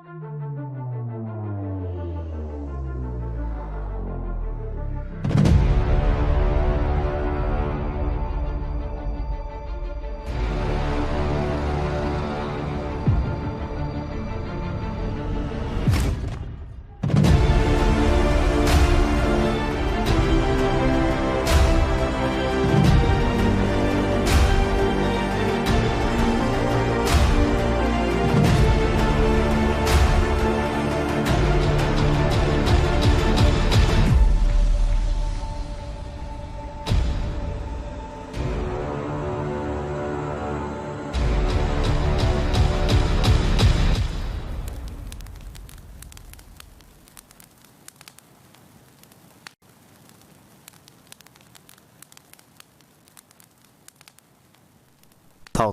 Thaum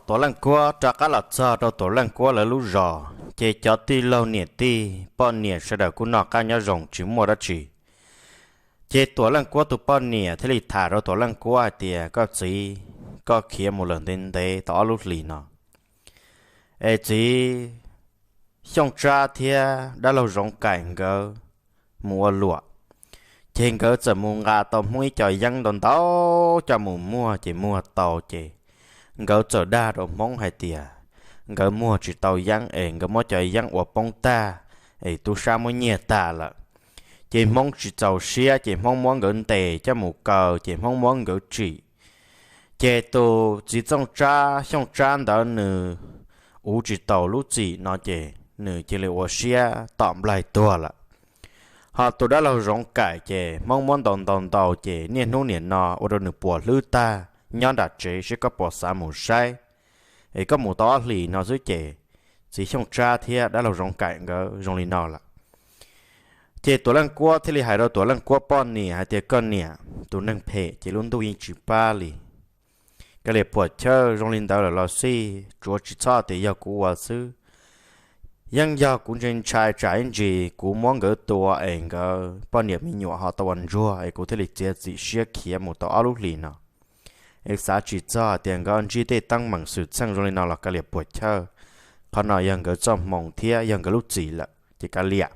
Tuam Leej Kuab rov qab los txog rau Tuam Leej Kuab lawv lub zos, ces cov tij laug niam tij poj niam sawv daws kuj noj qab nyob zoo tsis muaj dab tsi. Ces Tuam Leej Kuab tus poj niam thiaj li tham rau Tuam Leej Kuab hais tias, Koj txiv, koj khiav mus lawm ntev ntev tau ob lub hlis no, es txiv Xyooj Tsab thiab dab laug Zoov Kaim nkawd mus ua luam, ces nkawd txawm mus nqa tau Hmoob ib co yeeb ntau ntau coj mus muag, ces muag tau ces nkawd txawm dag rau Hmoob hais tias nkawd muag tsis tau yeeb es nkawd muab cov yeeb ua poob tag, es tub sab muab nyiag tag lawm. Ces Hmoob tsis txaus siab ces Hmoob muab nkawd ntes coj mus kaw ces Hmoob muab nkawd tsim. Ces tus txiv Txooj Tsab, Xyooj Tsab ntawd nws uv tsis taus lub txim no ces nws cia li ua siab tom nplaig tuag lawm. Ho tus dab laug Zoov Kaim ces Hmoob muab ntaus ntaus ntaus ces niaj hnub nim no ua rau nws puas hlwb tag, nyob nram tsev seb koj puas xav mus saib, es koj mus tau ob hlis no xwb ces txiv Xyooj Tsab thiab dab laug Zoov Kaim nkawd zoo li no lawm. Ces Tuam Leej Kuab thiaj li hais rau Tuam Leej Kuab poj niam hais tias, Koj niam, tus neeg phem ces lub ntuj yeej tsis pab li. Kav liam puam chawj, zoo li ntawd lawm los xij, tsuav tsis txhob tias yog kuv ua xwb. Yeej yog kuv ntshai ntshai tsam ib ntsis kuv muab nkawd tua es nkawd poj niam me nyuam ho tau ua ntsuag es kuv thiaj li txiav txim siab khiav mus tau ob lub hlis no. Es xav tsis txog tias nkawd ntsib tej teeb meem xwm txheej zoo li no los kav liam puam chawj. Qhov no yog nkawd txoj hmoo thiab yog nkawd lub txim lawm ces kav liam.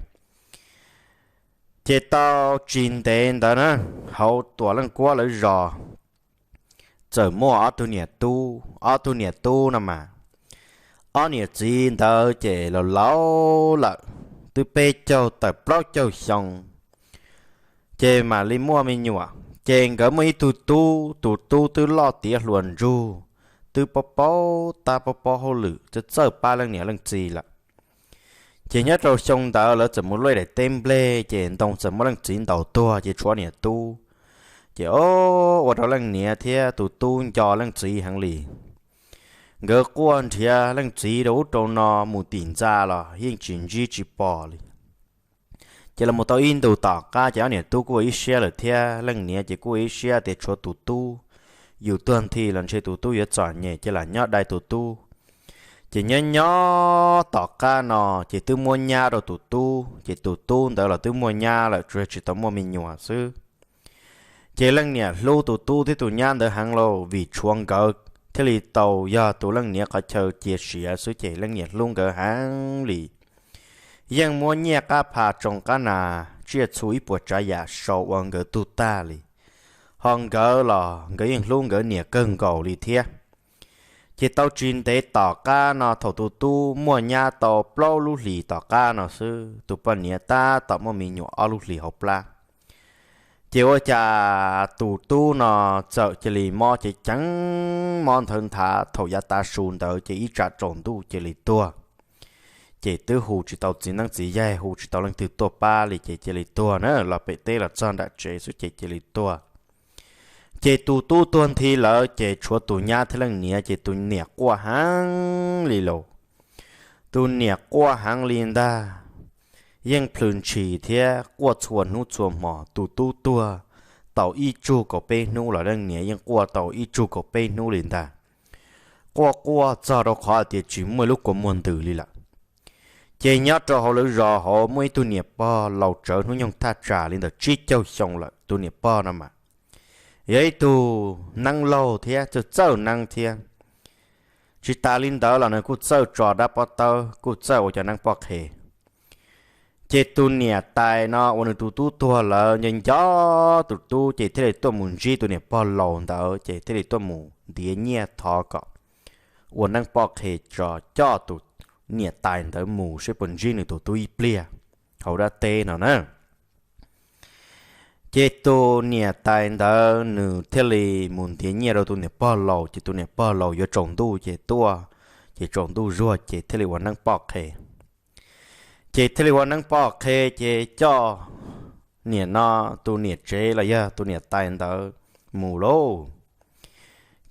Ces tau tsis ntev ntawd na, hauv Tuam Leej Kuab lawv zos txawm muaj ob tug niam tub, ob tug niam tub no mas, ob niam txiv ntawd ces laus laus lawm, twb peb caug tawm plaub caug xyoo, ces mam li muaj me nyuam. Ces nkawd muaj ib tug tub, tus tub twb loj tiav hluas ntsug, twb paub paub tab paub paub hauj lwm, txawj txawj pab leej niam leej txiv lawm. Ces nyob rau xyoo ntawd lawv txawm mus luaj daim teb nplej, ces ntoo txawm muab leej txiv ntaus tuag, ces tshuav niam tub. Ces o, ua rau leej niam thiab tus tub nco leej txiv heev li. Nkawd quaj nrhiav leej txiv rau ub rau no mus tim ntxa los yeej tsis ntsib tsis pom li. Ces los mus tau ib ntus tom qab ces ob niam tub kuj ua ib siab lawm thiab leej niam ces kuj ua ib siab tias tshuav tus tub, yus tuag nthi los ntshe tus tub yuav txom nyem ces lam nyob dai tus tub. Ces nyob nyob tom qab no ces twb muab nyab rau tus tub, ces tus tub ntawd los twb muaj nyab lawm, tsuas yog tsis tau muaj me nyuam xwb. Ces leej niam hlub tus tub thiab tus nyab ntawd heev lauj, vim tshuav nkawd thiaj li tau yog tus leej niam qhov chaw cia siav xwb, ces leej niam hlub nkawd heev li. Yeej muab nyiaj qab pha tsoo qab nas tsiaj txhu ib puas tsav yam sau ua nkawd tug tag li. Ho nkawd los nkawd yeej hlub nkawd niam kawg nkaus li thiab. Ces tau tsis ntev tom qab no thaum tus tub muaj nyab tau plaub lub hlis tom qab no xwb, tus poj niam tab tom muaj me nyuam ob lub hlis hauv plab. Ces ua cas tus tub no txawm cia li mob ceev ceev, mob nthawv nthav, thaum yav tav su ntawd ces ib tsam tsaus ntuj cia li tuag. Ces twb hu tsis tau txiv neeb txiv yaig, hu tsis tau leej twg tuaj pab li ces cia li tuag na, los pem teb los txog nram tsev xwb ces cia li tuag. Ces tus tub tuag nthi lawm ces tshuav tus nyab thiab leej niam, ces tus niam quaj heev li lauj. Tus niam quaj heev li ntag, yeej plhws ntshis thiab quaj txhua hnub txhua hmo. Tus tub tuag tau ib tsug kaum peb hnub los leej niam yeej quaj tau ib tsug kaum peb hnub li ntag. Quaj quaj txog rau qhov hais tias tsis muaj ib lub kua muag ntws li lawm. Ces nyob rau hauv lawv zos hauv muaj ib tug niam pog laus tsawv hnub nyoog thaj tsam li ntawm tsib caug xyoo lawm, tus niam pog no mas yog ib tug neeb laug thiab txawj txawj neeb thiab. Tsis tas li ntawd los nws kuj txawj tso dab pob tawb, kuj txawj ua cov neeb poj qhe. Ces tus niam tais no uas nws tus tub tuag lawm nco nco tus tub ces thiaj li tuaj mus ntsib tus niam pog laus ntawd ces thiaj li tuaj mus ntiav nyiaj thov kom ua neeb poj qhe tso coj tus niam tais ntawd mus saib puas ntsib nws tus tub ib pliag hauv dab teb no na. Ces tus niam tais ntawd nws thiaj li mus ntiav nyiaj rau tus niam pog laus ces tus niam pog laus yuav tsaus ntuj ces tuaj, ces tsaus ntuj zuag ces thiaj li ua neeb poj qhe. Ces thiaj li ua neeb poj qhe ces coj niam no, tus niam tsev los yog tus niam tais ntawd mus lauj.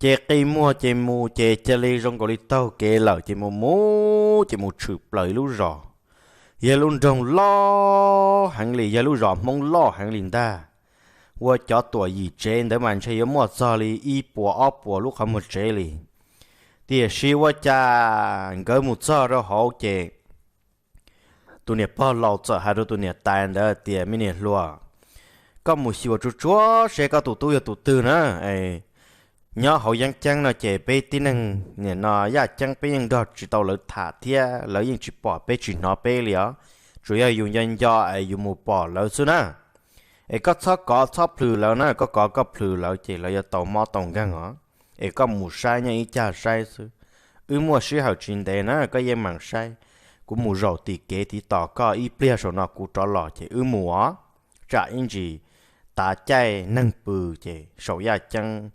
Ces qi muag ces mus ces cia li zoo nkaus li taug kev lawm ces mus mus ces mus tshwm plaws ib lub zos, yog lub nroog loj heev li, yog lub zos Hmoob loj heev li ntag. Ua cov tuam yim tsev ntawd mas ntshe yuav muaj txog li ib puas ob puas lub qhov muag tsev li. Tiam sis ua cas nkawd mus txog rau hauv ces tus niam pog laus txawm hais rau tus niam tais ntawd tias, me niam hluas, koj mus xyuas tsuag tsuag seb koj tus tub yog tus twg na. Nyob hauv yeeb ceeb no ces peb tib neeg nim no yaj ceeb peb yeej nrog tsis tau lawv tham thiab lawv yeej tsis pom peb tsis hnov peb li os. Tsuas yog yus nco nco es yus mus pom lawv xwb na. Es koj txhob kov txhob plhws lawv na, koj kov koj plhws lawv ces lawv yuav tau mob tau nkeeg os. Es koj mus saib nyob ib cag saib xwb, wb muaj sij hawm tsis ntev na, koj yeej meem saib. Kuv mus zaum tim kev tiv tos koj ib pliag saum no kuv rov los ces wb mus os. Tsam ib ntsis tav caij neeg pw ces saum yaj ceeb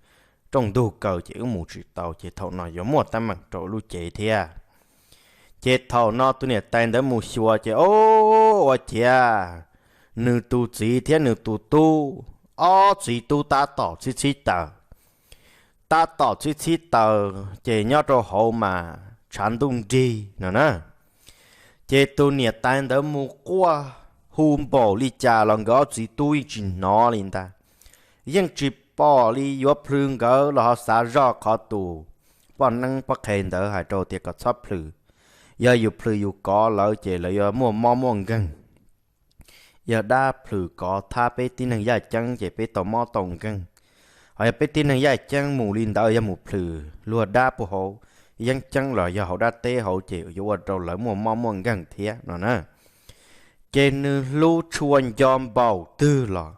rooj ntug kaw ces wb mus tsis tau ces thaum no yuav muaj teeb meem rau lub cev thiab. Ces thaum no tus niam tais ntawd mus xyuas ces o, ua ciav nws tus txiv thiab nws tus tub, ob txiv tub tab tom txhib txhib taws. Tab tom txhib txhib taws ces nyob rau hauv mas tshav ntuj nrig no na. Ces tus niam tais ntawd mus quaj hu npaum li cas los nkawd ob txiv tub yeej tsis hnov li ntag. Yeej tsis pom li yuav plhws nkawd los ho xav zoj qhov tus poj neeb poj qhe ntawd hais rau tias kom txhob plhws. Yog yus plhws yus kov lawv ces lawv yuav muaj mob muaj nkeeg. Yog dab plhws kov thab peb tib neeg yaj ceeb ces peb tau mob tau nkeeg. Ho yog peb tib neeg yaj ceeb mus li ntawd yog mus plhws luag dab puag hauv yeeb ceeb los yog hauv dab teb hauv ces yuav ua rau lawv muaj mob muaj nkeeg thiab no na. Ces nws hlub tshua nco npaum twg los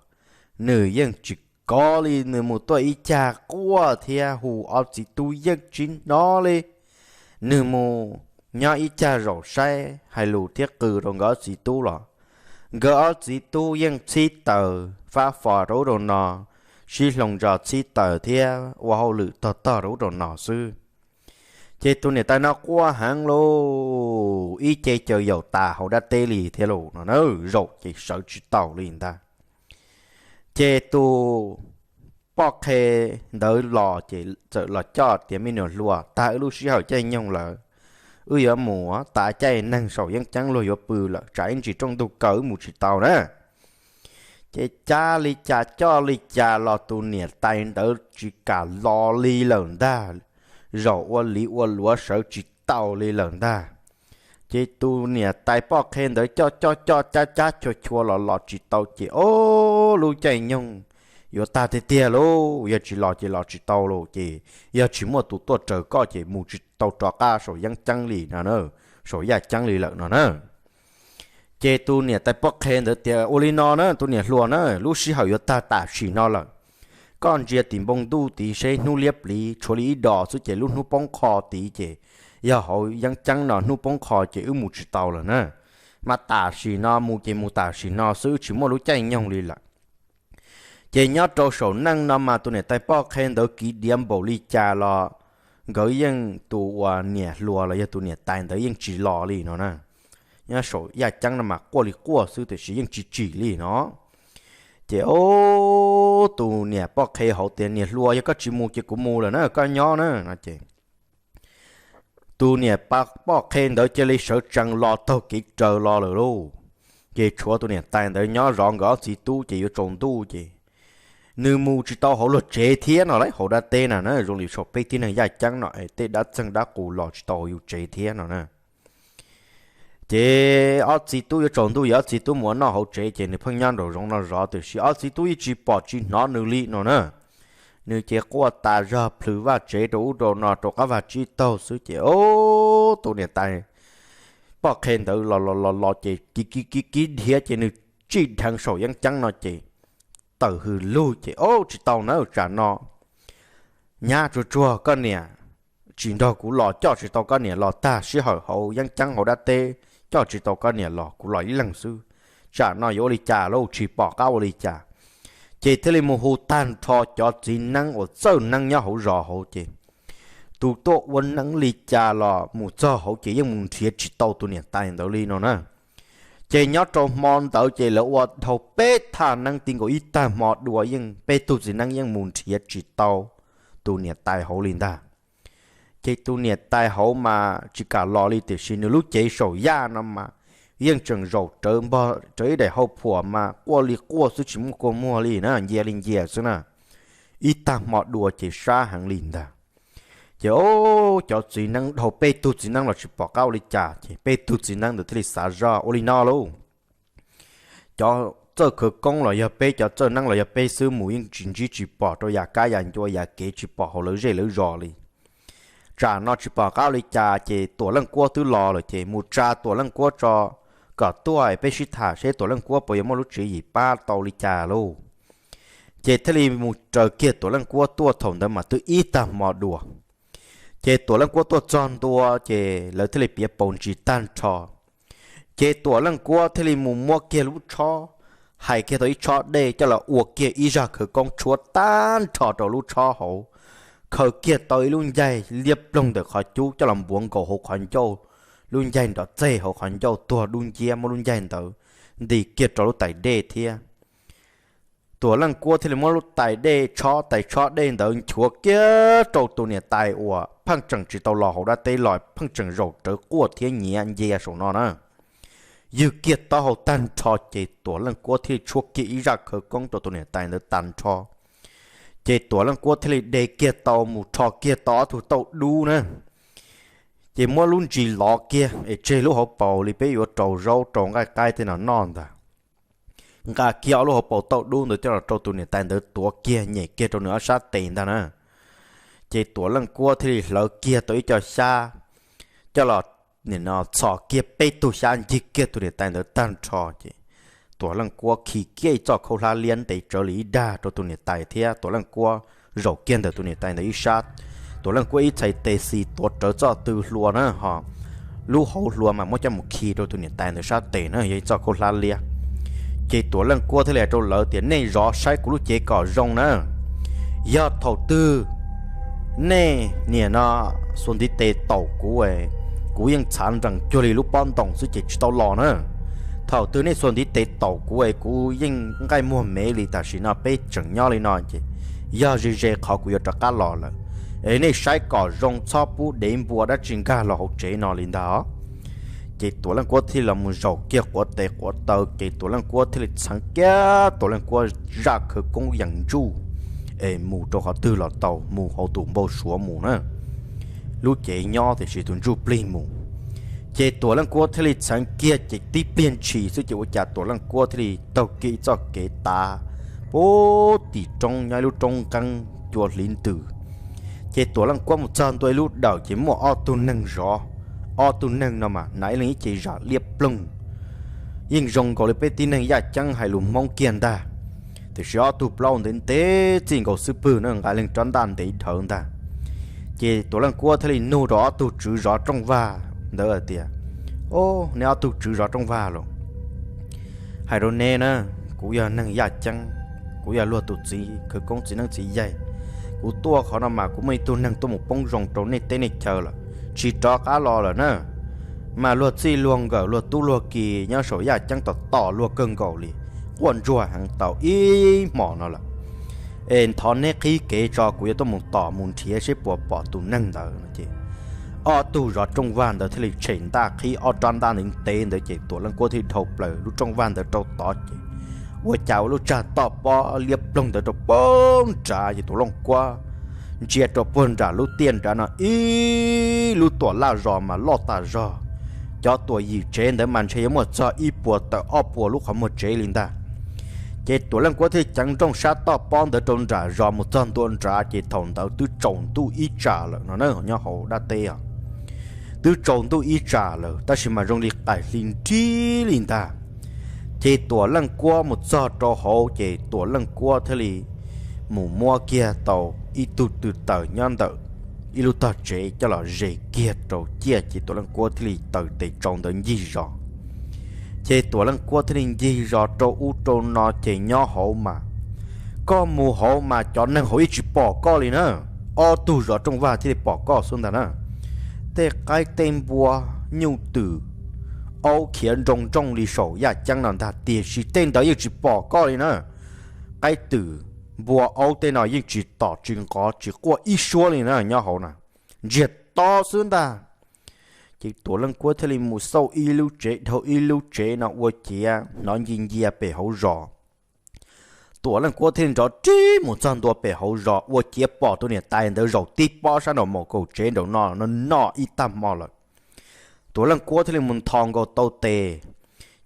nws yeej tsis kov li, nws mus tuaj ib cag quaj thiab hu ob txiv tub yeej tsis hnov li. Nws mus nyob ib cag zaum saib hais lus thiab qw rau nkawd ob txiv tub los nkawd ob txiv tub yeej txhib taws fab fo rau ub rau no, sib hloov zos txhib taws thiab ua hauj lwm tog tog rau ub rau no xwb. Ces tus niam tais no quaj heev lauj, ib ce caws yaum tas hauv dab teb li thiab lauj no na, zaum ces sawv tsis tau li ntag. Ces tus poj qhe ntawd los ces txawm los coj tias, me niam hluas, tag wb lub sij hawm caij nyoog lawm, wb yuav mus tav caij neeg saum yeeb ceeb luag yuav pw lawm, tsam ib ntsis rooj ntug kaw wb mus tsis tau na. Ces cab li cas coj li cas los tus niam tais ntawd tsis kam los li lawm ntag, zaum ua liv ua luav sawv tsis tau li lawm ntag. Ces tus niam tais poj qhe ntawd coj coj coj cab cab chua chua los los tsis tau ces o, lub caij nyoog yuav tag tiag tiag lauj, yog tsis los ces los tsis tau lauj, ces yog tsis muaj tus tuaj raws koj ces mus tsis tau rov qab saum yeeb ceeb li no na, saum yaj ceeb li lawm no na. Ces tus niam tais poj qhe ntawd tias, ua li no na tus niam hluas na, lub sij hawm yuav tag tam sim no lawm, koj ntsia tim npoo ntuj tid seb hnub liab pliv tshuav li ib dos xwb ces lub hnub poob qho tid ces yog hauv yeeb ceeb no hnub poob qho ces wb mus tsis tau lawm na. Mas tam sim no mus ces mus tam sim no xwb, tsis muaj lub caij nyoog li lawm. Ces nyob rau saum neej no mas tus niam tais poj qhe ntawd kiv diav npaum li cas los nkawd yeej, tus uas niam hluas los yog tus niam tais ntawd yeej tsis los li no na. Nyob saum yaj ceeb no mas quaj li quaj xwb tiam sis yeej tsis tsim li no. Ces o, tus niam poj qhe hauv tias, niam hluas, yog koj tsis mus ces kuv mus lawm na, koj nyob na no ces tus niam poj qhe ntawd cia li sawv tsees los taug kev raws los lawm lauj. Ces tshuav tus niam tais ntawd nyob zov nkawd ob txiv tub ces yuav tsaus ntuj ces nws mus tsis tau hauv luag tsev thiab no lauj. Hauv dab teb na na zoo li saum peb tib neeg yaj ceeb no es tej dab txeeg dab qus los tsis tau hauv yus tsev thiab no na. Ces ob txiv tub yuav tsaus ntuj ces ob txiv tub mus ua noj hauv tsev ces nws pheej nyob nraum zoov no zov tiam sis ob txiv tub yeej tsis pom tsis hnov nws li no na. Nws ces quaj tas zog plhws vaj tsev rau ub rau no rau qab vaj tsib taug xwb ces o, tus niam tais poj qhe ntawd los los los los ces kiv kiv kiv kiv dhiav ces nws tsij dheev saum yeeb ceeb no ces tawm hws lug ces, Ob, tsis tau na, tsam no nyab tsuag tsuag koj niam tsis nrog kuv los, coj tsis tau koj niam los, tag sij hawm hauv yeeb ceeb hauv dab teb coj tsis tau koj niam los, kuv los ib leeg xwb. Tsam no yuav ua li cas lauj, tsis pom qab ua li cas. Ces thiaj li mus hu tag nrho cov txiv neeb uas txawj neeb nyob hauv zos hauv ces tus tuaj ua neeb li cas los mus txog hauv ces yeej mus nrhiav tsis tau tus niam tais ntawd li no na. Ces nyob rau hmo ntawd ces lawv ua dhau peb thaj neeb ti nkaus ib tag hmo dua, yeej peb tug txiv neeb yeej mus nrhiav tsis tau tus niam tais hauv li ntag. Ces tus niam tais hauv mas tsis kam los li, tiam sis nws lub cev saum yaj no mas yeej tseem zaum rawv npog rawv ib daim hau phuam mas quaj li quaj xwb, tsis muaj kua muag li na, ncia li ncia xwb na. Ib tag hmo dua ces sab heev li ntag. Ces, o, cov txiv neeb dhau peb tug txiv neeb los tsis pom qab ua li cas ces peb tug txiv neeb ntawd thiaj li xav zoj ua li no lauj: Cov txawj khawv koob los yog peb, cov txawj neeb los yog peb xwb, mus yeej tsis ntsib tsis pom rau yav kab yav ncua yav kev, tsis pom hauv lawv zej lawv zos li. Tsam no tsis pom qab ua li cas ces Tuam Leej Kuab twb los lawm ces mus tsa Tuam Leej Kuab tso kom tuaj es peb sib tham seb Tuam Leej Kuab puas yuav muaj lub tswv yim pab tau li cas lauj. Ces thiaj li mus raws kiag Tuam Leej Kuab tuaj, thaum ntawd mas twb ib tag hmo dua. Ces Tuam Leej Kuab tuaj txog ntua ces lawv thiaj li piav paus ntsis tag nrho. Ces Tuam Leej Kuab thiaj li mus muab kiag lub tshob, hais kiag tau ib tshob dej coj los ua kiag ib zaj khawv koob tshuab tag nrho rau lub tshob hauv, khaws kiag tau ib lub ncaig liab ploog ntawm qhov cub coj los npuav nkaus hauv qhov ncauj, lub ncaig nrov txeg hauv qhov ncauj tuag dub nciab, muab lub ncaig ntawd nti kiag rau lub tais dej thiab. Tuam Leej Kuab thiaj li muab lub tais dej tshob, tais tshob dej ntawd nchuav kiag rau tus niam tais uas pheej tseem tsis tau los hauv dab teb los pheej tseem zaum rawv quaj thiab nyiav ncia saum no na. Ywg kiag taub hau tag nrho ces Tuam Leej Kuab thiaj li tshuab kiag ib zaj khawv koob rau tus niam tais ntawd tag nrho. Ces Tuam Leej Kuab thiaj li de kiag tau mus rho kiag tau ob tug tauj dub na. Ces muab lub ntsis lov kiag es tseg lub hauv paus li peb yuav rau zaub rau nqaij qaib tej no noj ntag. Nqa kiag ob lub hauv paus tauj dub ntawd coj los rau tus niam tais ntawd tuav kiag nyem kiag rau nws ob sab tes ntag na. Ces Tuam Leej Kuab thiaj li hlawv kiag tau ib co xyab coj los txhos kiag peb tug xyab ncig kiag tus niam tais ntawd tag nrho ces Tuam Leej Kuab khi kiag ib txoj khaub hlab liab ntev tsawv li ib dag rau tus niam tais thiab Tuam Leej Kuab zaum kiag ntawm tus niam tais ntawd ib sab. Tuam Leej Kuab ib txhais tes xis tuav rawv txoj tw hlua na ho lub hauv hlua mas muab coj mus khi rau tus niam tais ntawd sab tes na, yog ib txoj khaub hlab liab. Ces Tuam Leej Kuab thiaj li hais rau lawv tias nej zov saib kuv lub cev kom zoo na. Yog thaum twg nej niam no xuas ntiv tes taum kuv, kuv yeej txhav nrees cuag li lub pob ntoos xwb ces tsis tau los na. Thaum twg nej xuas ntiv tes taum kuv es kuv yeej nqaij muag mev li, tam sim no peb tseem nyob li no ces yog ze ze qhov kuv yuav rov qab los lawm. Es nej saib kom zoo txhob pub dev npua dab tsi nkag los hauv tsev no li ntag. Ces Tuam Leej Kuab thiaj los mus zaum kiag quav tes quav taw ces Tuam Leej Kuab thiaj li txheev kiag Tuam Leej Kuab zaj khawv koob yees ntsuj es mus rau qhov twg los tau, mus hauv tus npau suav mus na. Lub cev nyob tiam sis tus ntsuj plig mus. Ces Tuam Leej Kuab thiaj li txheev kiag ces tib pliag ntshis xwb ces ua cas Tuam Leej Kuab thiaj li taug kiag ib txoj kev tav pub tim roob nyob ib lub roob nqeeb cua hliv ntws. Ces Tuam Leej Kuab mus txog ntua ib lub dawm ces muaj ob tug neeg zov. Ob tug neeg no mas hnav ib leeg ib ce zam liab ploog, yeej zoo nkaus li peb tib neeg yaj ceeb hais lus Hmoob kiag ntag. Tiam sis ob tug plaub ntev ntev txij nkaus xub pwg na, nqa leeg rab ntaj ntev dhawv ntag. Ces Tuam Leej Kuab thiaj li nug rau ob tug tswv zov rooj vag ntawd hais tias, Ob, neb ob tug tswv zov rooj vag los, hais rau neb na, kuv yog neeg yaj ceeb, kuv yog luag tus txiv khawv koob txiv neeb txiv yaig. Kuv tuaj qhov no mas kuv muaj ib tug neeg tuaj mus poob zoo rau nej teb nej chaw lawm, tsis rov qab los lawm na. Mas luag txij luag nkawm luag tub luag ki nyob saum yaj ceeb tom tom luag kawg nkaus li, quaj ntsuag heev tau ib hmos no lawm. Es thov neb qhib kev tso kuv yuav tuaj mus tom mus nrhiav seb puas pom tus neeg ntawd no ces ob tug zov rooj vag ntawd thiaj li tshem ntaj qhib ob rab ntaj ntev ntev ntawd ces Tuam Leej Kuab thiaj li dhau plaws lub rooj vag ntawd rau tod ces ua cas ua lub tsag toj pob liab ploog ntawd rau puag nrad ces Tuam Leej Kuab ntsia rau puag nram lub tiaj nrad no ib lub tuam laj zos mas loj tas zog. Cov tuam yim tsev ntawd mas ntshe yuav muaj txog ib puas tawm ob puas lub qhov muag tsev li ntag. Ces Tuam Leej Kuab thiaj ceev nrooj sab toj pob ntawd rau nram zos mus txog ntua nrad ces thaum ntawd twb tsaus ntuj ib tsam lawm no na, nyob hauv dab teb os. twb tsaus ntuj ib tsam lawm tab sis mas zoo li qaim hli nrig li ntag. Ces Tuam Leej Kuab mus txog rau hauv ces Tuam Leej Kuab thiaj li mus muab kiag tau ib tug tw taws nyob ntawm ib lub tog tsev coj los zes kiag rau ciaj ces Tuam Leej Kuab thiaj li taws tes tsau ntawd ncig zos. Ces Tuam Leej Kuab thiaj li ncig zos rau ub rau no ces nyob hauv mas, koj mus hauv mas cov neeg hauv yeej tsis pom koj li na. Ob tug zov rooj vag thiaj li pom koj xwb ntag na. Tej qaib tej npua, nyuj twm, aub khiav nroo nrooj li saum yaj ceeb no ntag tiam sis tej ntawd yeej tsis pom koj li na. Qaib twm, npua aub tej no yeej tsis tom tsis nqov tsis quaj ib suab li na nyob hauv na, ntsiag to xwb ntag. Ces Tuam Leej Kuab thiaj li mus xauj ib lub tsev dhau ib lub tsev no ua ciav hnov ncia ncia pem hauv zos. Tuam Leej Kuab thiaj li nrov ris mus txog ntua pem hauv zos ua ciav pom tus niam tais ntawd zaum tib pob sab nraum maum kaum tsev nraum no no noj ib tag hmo lawm. Tuam Leej Kuab thiaj li mus nthos nkaus tau tes,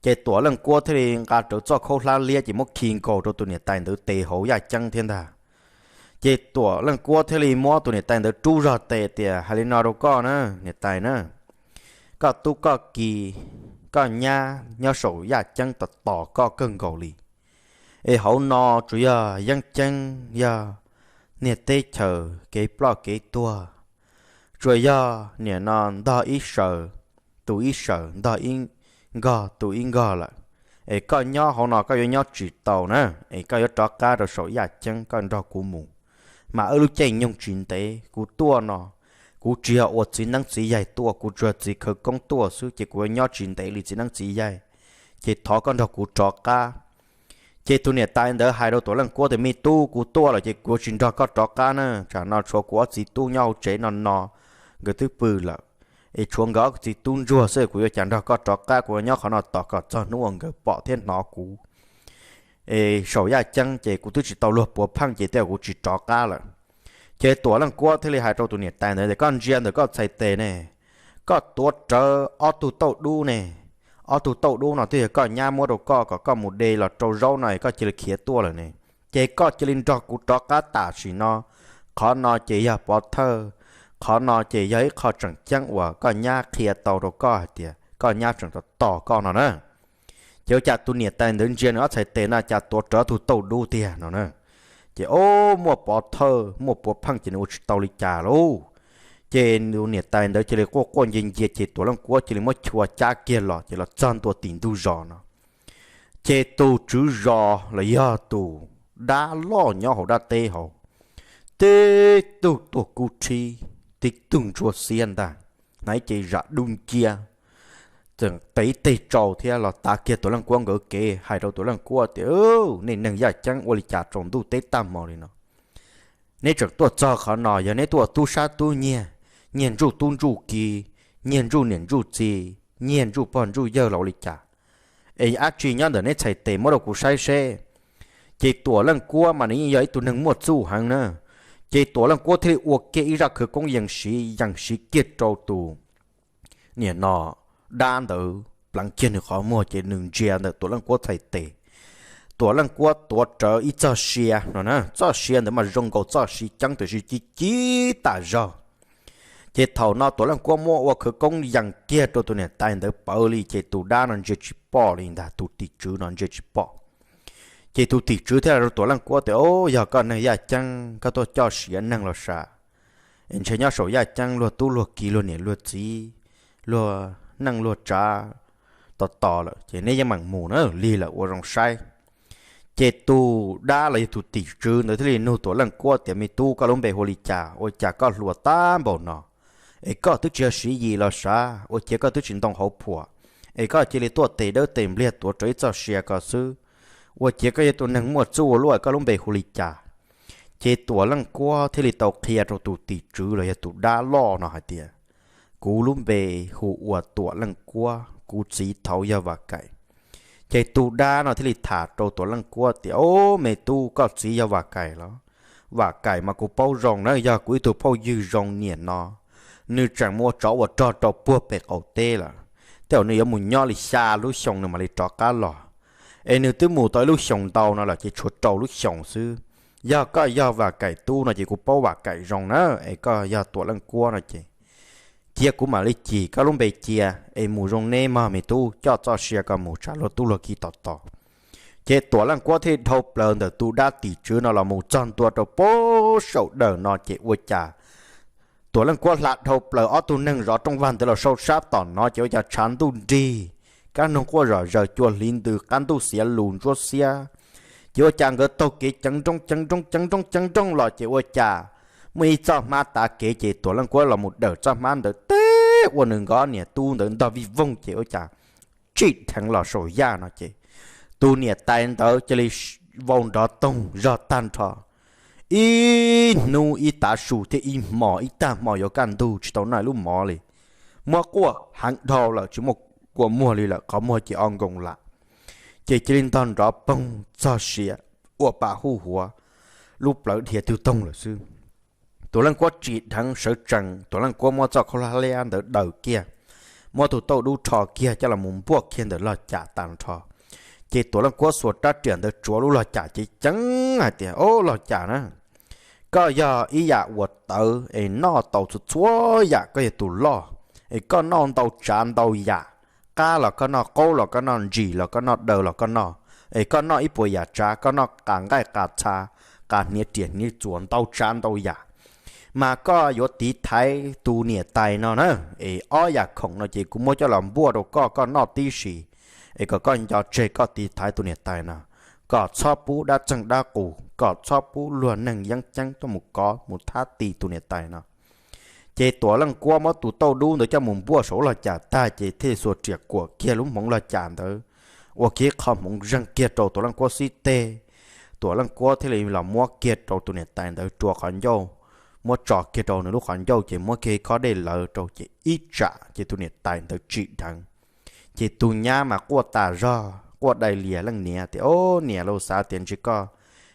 ces Tuam Leej Kuab thiaj li nqa rawv txoj khaub hlab liab ces muab khi nkaus rau tus niam tais ntawd tes hauv yaj ceeb thiab ntag. Ces Tuam Leej Kuab thiaj li muab tus niam tais ntawd rub zog tes tias, hais li no rau koj na niam tais na, koj tub koj ki, koj nyab nyob saum yaj ceeb tos tos koj kawg nkaus li. Es hauv no tsuas yog yeeb ceeb, yog niag teb chaws kev ploj kev tuag, tsuas yog niam no ntog ib saws, tus ib saws, ntog ib nkog tus ib nkog lawm. Es koj nyob hauv no koj yuav nyob tsis tau na, es koj yuav rov qab rau saum yaj ceeb koj nrog kuv mus. Mas wb lub caij nyoog tsis ntev kuv tuaj no, kuv tsis yog ua txiv neeb txiv yaig tuaj, kuv tsuas yog txiv khawv koob tuaj xwb ces kuv yuav nyob tsis ntev li txiv neeb txiv yaig, ces thov koj nrog kuv rov qab. Ces tus niam tais ntawd hais rau Tuam Leej Kuab tias, me tub, kuv tuaj lawm ces kuv yuav tsis nrog koj rov qab na, tsam no tshuav kuv ob txiv tub nyob hauv tsev no no, nkawd twb pw lawm, es tshuav nkawd ob txiv tub ntsuag xwb, kuv yuav cas nrog koj rov qab, kuv yuav nyob qhov no tos kom txog hnub uas nkawd pom thiab hnov kuv es saum yaj ceeb ces kuv twb tsis tau luag puav pheej ces tej zaum kuv tsis rov qab lawm. Ces Tuam Leej Kuab thiaj li hais rau tus niam tais ntawd tias, koj ntsia ntawm koj txhais tes ne, koj tuav rawv ob tug tauj dub ne, ob tug tauj dub no twb yog koj nyab muab rau koj kom koj mus de los rau zaub no es koj cia li khiav tuaj lawm ne. Ces koj cia li nrog kuv rov qab tam sim no, qhov no ces yog pov thawj, qhov no ces yog ib qho tseem ceeb uas koj nyab qhia tau rau koj hais tias koj nyab tseem tos tos koj no na. Ces ua cas tus niam tais ntawd ntsia nws ob txhais tes no cas tuav rawv tug tauj dub tiag no na. Ces o, muaj pov thawj muaj puav pheej ces nws ua tsis tau li cas lauj. Ces tus niam tais ntawd cia li quaj quaj ncia ncia ces Tuam Leej Kuab cia li muab chua cab kiag los ces los txog ntua tim ntug zos no. Ces tus tswv zos los yog tus dab loj nyob hauv dab teb hauv, tib tug tuag kub rhib, tib tug ntsuab xiab ntag, hnav cev zam dub nciab, txawm tes ib teg tsau thiab los tav kiag Tuam Leej Kuab nkawd kev hais rau Tuam Leej Kuab tias, nej neeg yaj ceeb ua li cas tsaus ntuj teb tag hmo li no? Neb tseem tuaj txog qhov no, yog neb tuaj ua tub sab tub nyiag, nyiag ntsuj tub ntsuj ki, nyiag ntsuj niam ntsuj txiv, nyiag ntsuj pog ntsuj yawg los ua li cas? Es dab tsi nyob ntawm neb txhais tes muab rau kuv saib seb. Ces Tuam Leej Kuab mas nws yeej yog ib tug neeg muaj txuj heev na. Ces Tuam Leej Kuab thiaj li ua kiag ib zaj khawv koob yees siv yees siv kiag rau tus niam no dab ntawd pleev kiag nws qhov muag ces nws ntsia ntawm Tuam Leej Kuab txhais tes. Tuam Leej Kuab tuav rawv ib txoj sia no na, txoj sia ntawd mas zoo nkaus txoj sia ceeb tiam sis ci ci tas zog. Ces thaum no Tuam Leej Kuab muab ua khawv koob yees kiag rau tus niam tais ntawd pawv li ces tus dab no ntsia tsis pom li ntag, tus tim tswv no ntsia tsis pom. Ces tus tim tswv thiaj hais rau Tuam Leej Kuab tias, o, yog koj neeg yaj ceeb koj tuaj coj siav neeg los sav, es ntshe nyob saum yaj ceeb luag tub luag ki luag niam luag txiv, luag neej luag tsav tos tos lawm ces neb yeej meem mus na, lig lawm ua zoo saib. Ces tus dab los yog tus tim tswv ntawd thiaj li nug Tuam Leej Kuab tias, me tub, koj lub npe hu li cas, ua cas koj hluas tag npaum no? Es koj twb tsis yog Siv Yis los sav, ua ciav koj twb tsis ntoo hauv phuam, es koj cia li tuaj tes dawb tes npliag tuav rawv ib txoj sia ko xwb, ua ciav koj yog tus neeg muaj txuj ua luaj, koj lub npe hu li cas? Ces Tuam Leej Kuab thiaj li tau qhia rau tus tim tswv los yog tus dab loj no hais tias, kuv lub npe hu ua Tuam Leej Kuab, kuv txiv thaud yog Vam Kaim. Ces tus dab no thiaj li tham rau Tuam Leej Kuab tias, o, me tub, koj txiv yog Vam Kaim los? Vam Kaim mas kuv paub zoo na, yog kuv ib tug phooj ywg zoo niam no, nws tseem mus ua tsov ua rog rau puag pem qaum teb lawm. Tej zaum nws yuav mus nyob li xya lub xyoo nws mam li rov qab los. Es nws twb mus tau ib lub xyoos ntau no lawm ces tshuav rau lub xyoos xwb. Yog koj yog Vam Kaim tub no ces kuv paub Vam Kaim zoo na, es koj yog Tuam Leej Kuab no ces cia kuv mam li cim koj lub npe cia, es mus zoo neb mog me tub, coj txoj sia ko mus tsam luag tub luag ki tos tos. Ces Tuam Leej Kuab thiaj dhau plaws ntawm tus dab tim tswv no los mus txog ntua rau pem saum dawm no ces ua cas Tuam Leej Kuab hla dhau plaws ob tug neeg zov rooj vag ntawd los sau sab tom no ces ua cas tshav ntuj nrig, kab noog quaj zom zaws, cua hliv ntws, qab ntuj xiav lus ntsuab xiab. Ces ua cas nkawd taug kev ceev nrooj ceev nrooj ceev nrooj ceev nrooj los ces ua cas muaj ib txoj hmab tav kev ces Tuam Leej Kuab los mus dawm txoj hmab ntawd teb ua nws nkawd niam tub ntawd ntog vij voog ces ua cas tsim dheev los saum yaj no ces tus niam tais ntawd cia li vau nrov toog zog tag nrho. Ib hnub ib tav su thiab ib hmos ib tag hmo yuav kaj ntug tsis tau noj lub mov li, muab quaj heev dhau lawm tsis muaj kua muag li lawm, qhov muag ces o nkoos lam. Ces cia li ntog nrov poog txog sia, ua pa huj huav, lub plawv dhia twg toog lawm xwb. Tuam Leej Kuab tsim dheev sawv tsees, Tuam Leej Kuab muab txoj khaub hlab liab ntawd daws kiag, muab tus tauj dub rho kiag coj los mus npuaj kiag ntawm log cam tag nrho. Ces Tuam Leej Kuab xuas rab riam ntawd tsuav lub log cam ceev ceev hais tias, Au, log cam na, koj yog ib yam uas tawv es noj tau txhua txhua yam, koj yog tus loj es koj noj ntau tsav ntau yam. Qab los koj noj, qaub los koj noj, ntsim los koj noj, daws los koj noj, es koj noj ib puas yam tsav, koj noj qas nqaij qas txha, qas hniav riam hniav txuas, ntau tsav ntau yam. Mas koj yuav tiv thaiv tus niam tais no na, es ob yam khoom no ces kuv muab coj los npuaj rau koj, koj noj tib si, es kom koj nco tseg koj tiv thaiv tus niam tais no, kom txhob pub dab txeeg dab qus, kom txhob pub luag neeg yeeb ceeb tuaj mus kov mus thab ti tus niam tais no. Ces Tuam Leej Kuab muab tus tauj dub ntawd coj mus npuaj saum lub log cam tag ces thiaj xuas riam kuam kiag lub hmoov log cam ntawd, ua kiag qho hmoov zeeg kiag rau Tuam Leej Kuab xib teg. Tuam Leej Kuab thiaj li los muab kiag rau tus niam tais ntawd rua qhov ncauj, muab tso kiag rau nws lub qhov ncauj ces muab kiag khob dej lawv rau ces ib tsam ces tus niam tais ntawd tsim dheev. Ces tus nyab mas quaj tas zog, quaj dai lias leej niam tias, Au, niam lauj, xav tias ntshe koj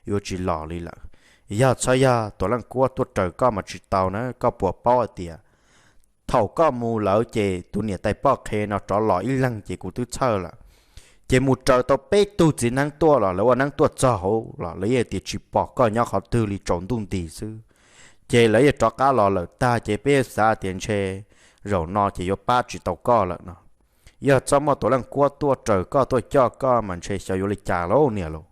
yuav tsis los li lawm. Yog txhob yog Tuam Leej Kuab tuaj raws koj mas tsis tau na, koj puas paub hais tias thaum koj mus lawm ces tus niam tais poj qhe no rov los ib leeg ces kuv twb txhawj lawm. Ces mus raws tau peb tug txiv neeb tuaj los lawv ua neeb tuaj txog hauv los lawv yeej tias tsis pom koj nyob qhov twg li, tsaus ntuj nti xwb. Ces lawv yeej rov qab los lawm tag ces peb xav tias ntshe zaum no ces yuav pab tsis tau koj lawm no. Yog txhob muaj Tuam Leej Kuab tuaj raws koj tuaj coj koj mas ntshe xyov yuav li cas lauj niam lauj.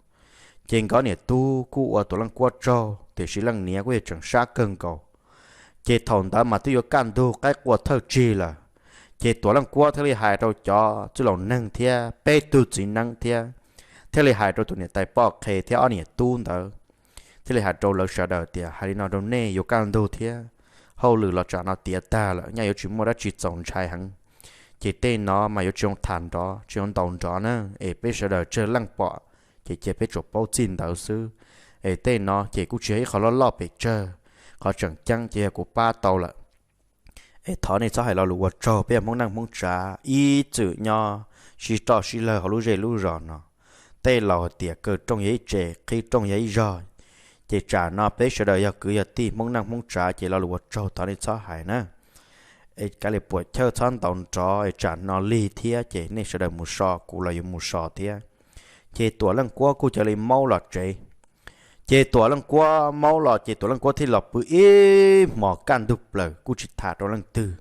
Ces nkawd niam tub kuj ua Tuam Leej Kuab tsaug tiam sis leej niam kuj yog tseem sab kawg nkaus. Ces thaum ntawd mas twb yuav kaj ntug qaib qua thawj tsig lawm. Ces Tuam Leej Kuab thiaj li hais rau cov txwj laus neeg thiab peb tug txiv neeb thiab, thiaj li hais rau tus niam tais poj qhe thiab ob niam tub ntawd, thiaj li hais rau lawv sawv daws tias, Hais li no rau nej, yuav kaj ntug thiab, hauj lwm los tsam no tiav tag lawm, nyaj yuav tsis muaj dab tsi txaus ntshai heev. Ces tej no mas yuav tsis zoo tham nrov, tsis zoo ntaus nrov na, es peb sawv daws tsawg leej pom, ces cia peb tsuas paub txij ntawd xwb. Es tej no ces kuj tsis yog ib qho loj loj pes tsawg, qhov tseem ceeb ces yog kuv pab tau lawm. Es thov nej txhob hais lo lus ua tsaug, peb yog Hmoob neej Hmoob tsav ib txwm nyob sib roj sib lawg hauv lub zej lub zos no. Tej laus hais tias kaw rooj yog ib tse, qhib rooj yog ib zog. Ces tsam no peb sawv daws yog kwv yog tij Hmoob neej Hmoob tsav ces lo lus ua tsaug thov nej txhob hais na. Es kav liam puam chawj txhob ntaus nrov es tsam no lig thiab ces nej sawv daws mus so, kuv los yuav mus so thiab. Ces Tuam Leej Kuab kuj cia li maub los tsev. Ces Tuam Leej Kuab maub los ces Tuam Leej Kuab thiaj los pw ib hmos kaj ntug plaws kuj tsis tham rau leej twg.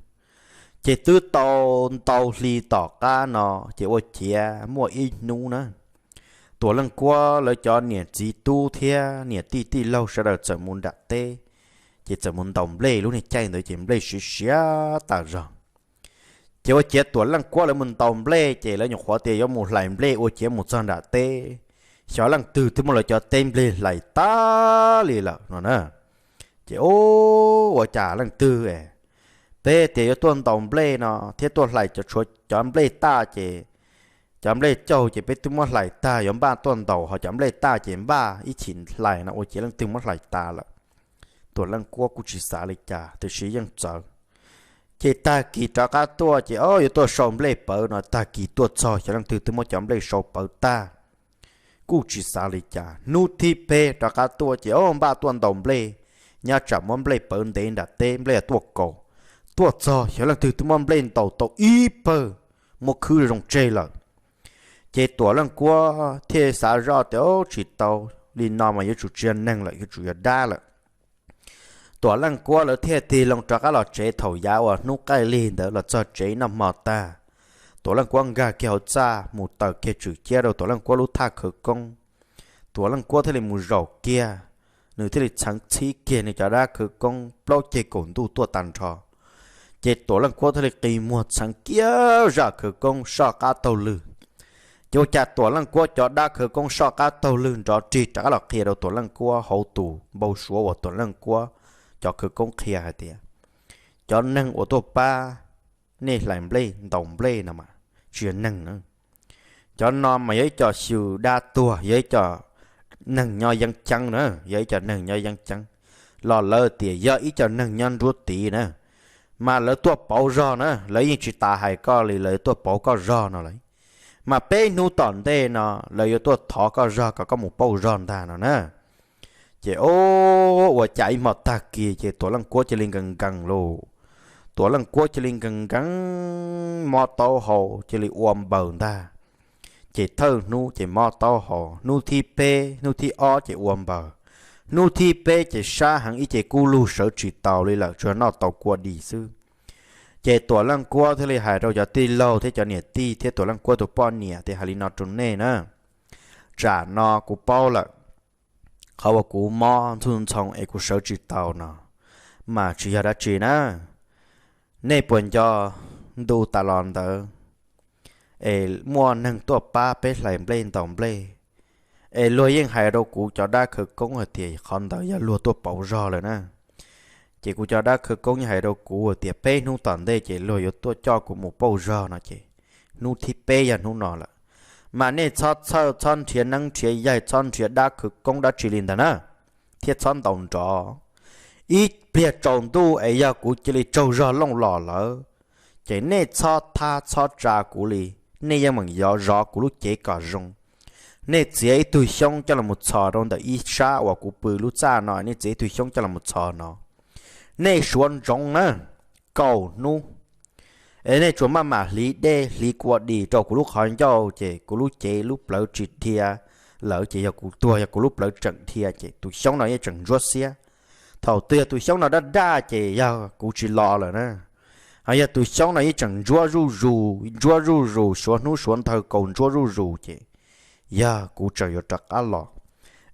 Ces twb tau ntau hli tom qab no, ces ua ciav muaj ib hnub na, Tuam Leej Kuab lawv cov niam txiv tub thiab niam tij tij laug sawv daws txawm mus nram teb, ces txawm mus ntaus nplej. Lub niag caij ntawd ces nplej siav siav tas zog. Ces ua ciav Tuam Leej Kuab lawv mus ntaus nplej ces lawv nyuam qhuav tias yuav mus hlais nplej ua ciav mus txog nram teb, xyov leej twg twb muab lawv cov teb nplej hlais tag li lawm no na. Ces ua cas leej twg, peb tias yuav tuaj ntaus nplej no thiab tuaj hlais cov, tshuav cov nplej taj ces, cov nplej cauj ces peb twb muab hlais tag, yuav npaj tuaj ntaus, ho cov nplej taj ces npaj ib chim hlais no, ua ciav leej twg muab hlais tas lawm. Tuam Leej Kuab kuj tsis xav li cas tiam sis yeej txawv. Ces tag kis rov qab tuaj ces o yuav tuaj sau nplej pawv no, tag kis tuaj txog xyov leej twg twb muab cov nplej sau pawv tag. Kuj tsis xav li cas, hnub thib peb rov qab tuaj ces o npaj tuaj ntaus nplej, nyob tsam muab nplej pawv ntev nram teb nplej tuaj kaus. Tuaj txog xyov leej twg twb muab nplej ntaus tau ib pawg, muab khwb zoo tseg lawm. Ces Tuam Leej Kuab thiaj xav zoj tias o tsis tau, li no mas yuav tsum tsis yog neeg lawm, yuav tsum yog dab lawm. Tuam Leej Kuab lawv thiaj tig loo rov qab los tsev. Thaum yav uas hnub qaij lig ntawd los txog tsev noj hmo tag, Tuam Leej Kuab nkag kiag hauv txaj mus taws kiag tswm ciab rau Tuam Leej Kuab lub thaj khawv koob. Tuam Leej Kuab thiaj li mus zaum kiag, nws thiaj li txheev txhib kiag nws cov dab khawv koob plaub ceg kaum ntuj tuaj tag nrho. Ces Tuam Leej Kuab thiaj li qi muag txheev kiag zaj khawv koob soj qab taug lw. Ces ua cas Tuam Leej Kuab cov dab khawv koob soj qab taug lw nrov rig rov qab los qhia rau Tuam Leej Kuab hauv tus npau suav uas Tuam Leej Kuab cov khawv koob qhia hais tias, cov neeg uas tuaj pab nej hlais nplej ntaus nplej no mas tsis yog neeg na. Cov no mas yog ib co xyw dab tuag, yog ib co neeg nyob yeeb ceeb na, yog ib co neeg nyob yeeb ceeb, los lawv tias yog ib co neeg nyob nruab tiv na. Mas lawv tuaj pauv zog na, lawv yeej tsis tas hais koj li, lawv tuaj pauv koj zog no lawm. Mas peb hnub tom ntej no lawv yuav tuaj thov koj zog kom koj mus pauj zog ntag no na. Ces o, ua cas ib hmo tag kis ces Tuam Leej Kuab cia li nkees nkees lauj. Tuam Leej Kuab cia li nkees nkees, mob taub hau cia li ua npaws ntag. Ces thawj hnub ces mob taub hau, hnub thib peb hnub thib ob ces ua npaws, hnub thib peb ces sab heev ib ce kub lug sawv tsis taus li lawm, tsuas noj tau kua dis xwb. Ces Tuam Leej Kuab thiaj li hais rau cov tij laug thiab cov niam tij thiab Tuam Leej Kuab tus poj niam tias, hais li no rau nej na, tsam no kuv paub lawm, qhov uas kuv mob ntxhuj ntxhoo es kuv sawv tsis tau no mas tsis yog dab tsi na. Nej puas nco ntu tas los ntawd es muaj neeg tuaj pab peb hlais nplej ntaus nplej, es luag yeej hais rau kuv cov dab khawv koob hais tias qhov ntawd yog luag tuaj pauv zog lawm na. Ces kuv cov dab khawv koob yeej hais rau kuv hais tias peb hnub tom ntej ces luag yuav tuaj coj kuv mus pauj zog no ces hnub thib peb yog hnub no lawm. Mas nej txhob txhawj, txhob nrhiav neeb nrhiav yaig, txhob nrhiav dab khawv koob dab tsi li ntag na, thiab txhob ntaus nrov. Ib pliag tsaus ntuj es yog kuv cia li tsaug zog looj los lawm, ces nej txhob thab txhob tsa kuv li, nej yeej meem zov kuv lub cev kom zoo. Nej txiav ib tug xyoob coj los txhos rau ntawm ib sab uas kuv pw lub txaj no, nej txiav ib tug xyoob coj los txhos no, nej suav ntsoov na, kaum hnub es nej tsuas maj mam hliv dej hliv kua dis rau kuv lub qhov ncauj ces kuv lub cev lub plawv tsis dhia lawm ces yog kuv tuag, yog kuv lub plawv tseem dhia ces tus xyoob no yeej tseem ntsuab xiab. Thaum twg yog tus xyoob no daj daj ces yog kuv tsis los lawm na. Ho yog tus xyoob no yeej tseem ntsuab zuj zus, ntsuab zuj zus, suav hnub suav nthaw kaus ntsuab zuj zus ces yog kuv tseem yuav rov qab los.